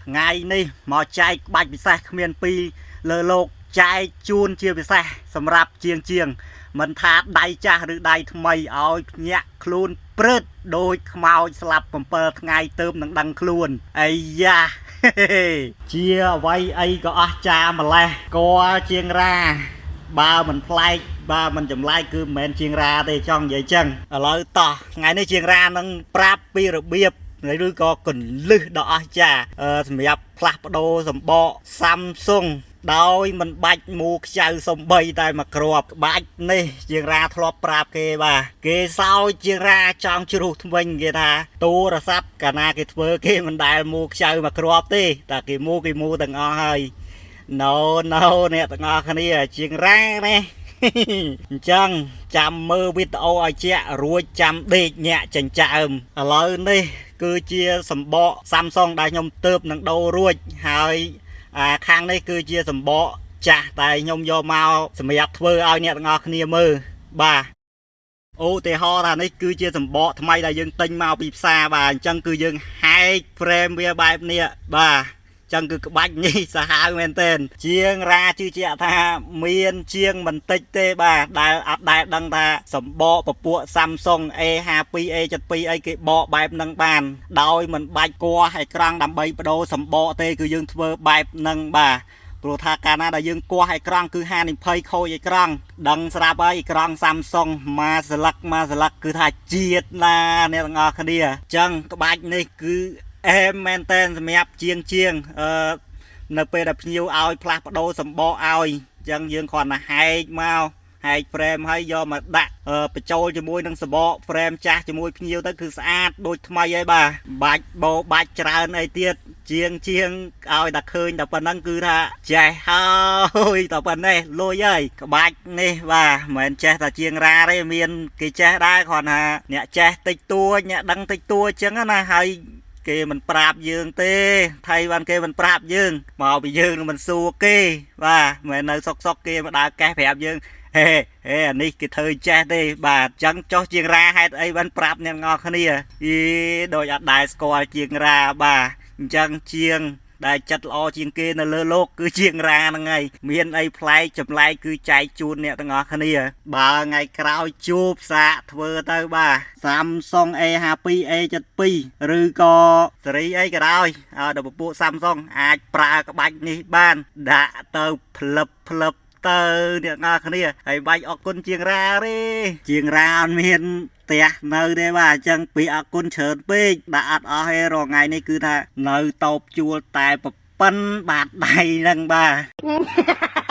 ថ្ងៃនេះមកចែកក្បាច់ពិសេសគ្មានពីរលើលោកចែកជូនជាពិសេសសម្រាប់ជាងជាងមិនថាដៃចាស់ឬដៃថ្មីឲ្យភ្ញាក់ខ្លួនព្រឹតដូចខ្មោចស្លាប់7ថ្ងៃទៅនឹងដឹងខ្លួនអាយ៉ា ជាអ្វីអីក៏អស់ចាម្លេះកលជាងរ៉ា បើមិនប្លែកបើមិនចម្លែកគឺមិនមែនជាងរ៉ាទេចង់និយាយចឹងឥឡូវតោះថ្ងៃនេះជាងរ៉ានឹងប្រាប់ពីរបៀបឬក៏កលឹះដ៏អស្ចារ្យសម្រាប់ផ្លាស់ប្ដូរសម្បក Samsung ដោយមិនបាច់មូខ្ចៅសំបីតែមួយគ្រាប់ក្បាច់នេះជាងរ៉ាធ្លាប់ប្រាប់គេបាទគេសោចជាងរ៉ាចង់ជ្រុះធ្មេញគេថាទូរស័ព្ទកាលណាគេធ្វើគេមិនដែលមូខ្ចៅមួយគ្រាប់ទេតែគេមូគេមូទាំងអស់ហើយ No no អ្នកទាំងអស់គ្នាជាងរ៉ាណា អញ្ចឹងចាំមើលវីដេអូឲ្យជាក់រួចចាំដេកញាក់ចិញ្ចើមឥឡូវនេះគឺជាសម្បក Samsung ដែលខ្ញុំទើបនឹងដូររួចហើយអាខាងនេះគឺជាសម្បកចាស់តែខ្ញុំយកមកសម្រាប់ធ្វើឲ្យអ្នកទាំងអស់គ្នាមើលបាទឧទាហរណ៍ថានេះគឺជាសម្បកថ្មីដែលយើងទិញមកពីផ្សារបាទអញ្ចឹងគឺយើងហែក frame វាបែបនេះបាទ ចឹងគឺក្បាច់នេះសាហាវមែនទែនជាងរ៉ាជឿជាក់ថាមានជាងមិនតិចទេបាទដែលអត់ដែលដឹងថាសម្បកពពួក Samsung A52 A72 អីគេបកបែបហ្នឹងបាន ដោយមិនបាច់គោះអេក្រង់ដើម្បីបដូរសម្បកទេគឺយើងធ្វើបែបហ្នឹងបាទព្រោះថាកាលណាដែលយើងគោះអេក្រង់គឺហានិភ័យខូចអេក្រង់ដឹងស្រាប់ហើយអេក្រង់ Samsung មួយស្លឹកមួយស្លឹកគឺថាជាតិណាអ្នកទាំងអស់គ្នាអញ្ចឹងក្បាច់នេះគឺ អែមមែនតែនសម្រាប់ជាងជាងអឺនៅពេលដែលភ្ញៀវឲ្យផ្លាស់ប្ដូរសម្បកឲ្យអញ្ចឹងយើងគ្រាន់តែហែកមកហែក frame ហើយយកមកដាក់បញ្ចូលជាមួយនឹងសម្បក frame ចាស់ជាមួយភ្ញៀវទៅគឺស្អាតដូចថ្មីហើយបាទបាច់បោបាច់ច្រើនអីទៀតជាងជាងឲ្យតែឃើញតែប៉ុណ្្នឹងគឺថាចេះហើយតែប៉ុណ្ណេះលុយហើយក្បាច់នេះបាទមិនមែនចេះតែជាងរ៉ាទេមានគេចេះដែរគ្រាន់ថាអ្នកចេះតិចតួចអ្នកដឹងតិចតួចអញ្ចឹងណាហើយ គេមិនប្រាប់យើងទេថៃបានគេមិនប្រាប់យើងមកពីយើងនឹងមិនសួរគេបាទមិនមែននៅសុកសុកគេមកដើរកេះប្រាប់យើងហេហេអានេះគេធ្វើចេះទេបាទអញ្ចឹងចុះជាងរ៉ាហេតុអីបានប្រាប់អ្នកងអគ្នាអីដូចអត់ដែលស្គាល់ជាងរ៉ាបាទអញ្ចឹងជាងដែលចិត្តល្អជាងគេនៅលើលោកគឺជាងរ៉ាហ្នឹងហើយមានអីប្លែកចម្លែកគឺចែកជូនអ្នកទាំងអស់គ្នាបើថ្ងៃក្រោយជួបសាកធ្វើទៅបាទ Samsung A52 A72 ឬក៏សេរីអីក៏ដោយឲ្យដល់ពពួក Samsung អាចប្រើក្បាច់នេះបានដាក់ទៅផ្លឹបផ្លឹបទៅអ្នកនរគ្នាហើយបាច់អរគុណជាងរ៉ាទេជាងរ៉ាអត់មានផ្ទះនៅទេបាទអញ្ចឹងពីអរគុណច្រើនពេកដាក់អត់អស់ទេរាល់ថ្ងៃនេះគឺថានៅតោបជួលតែប្រប៉ិនបាតដៃហ្នឹងបាទ។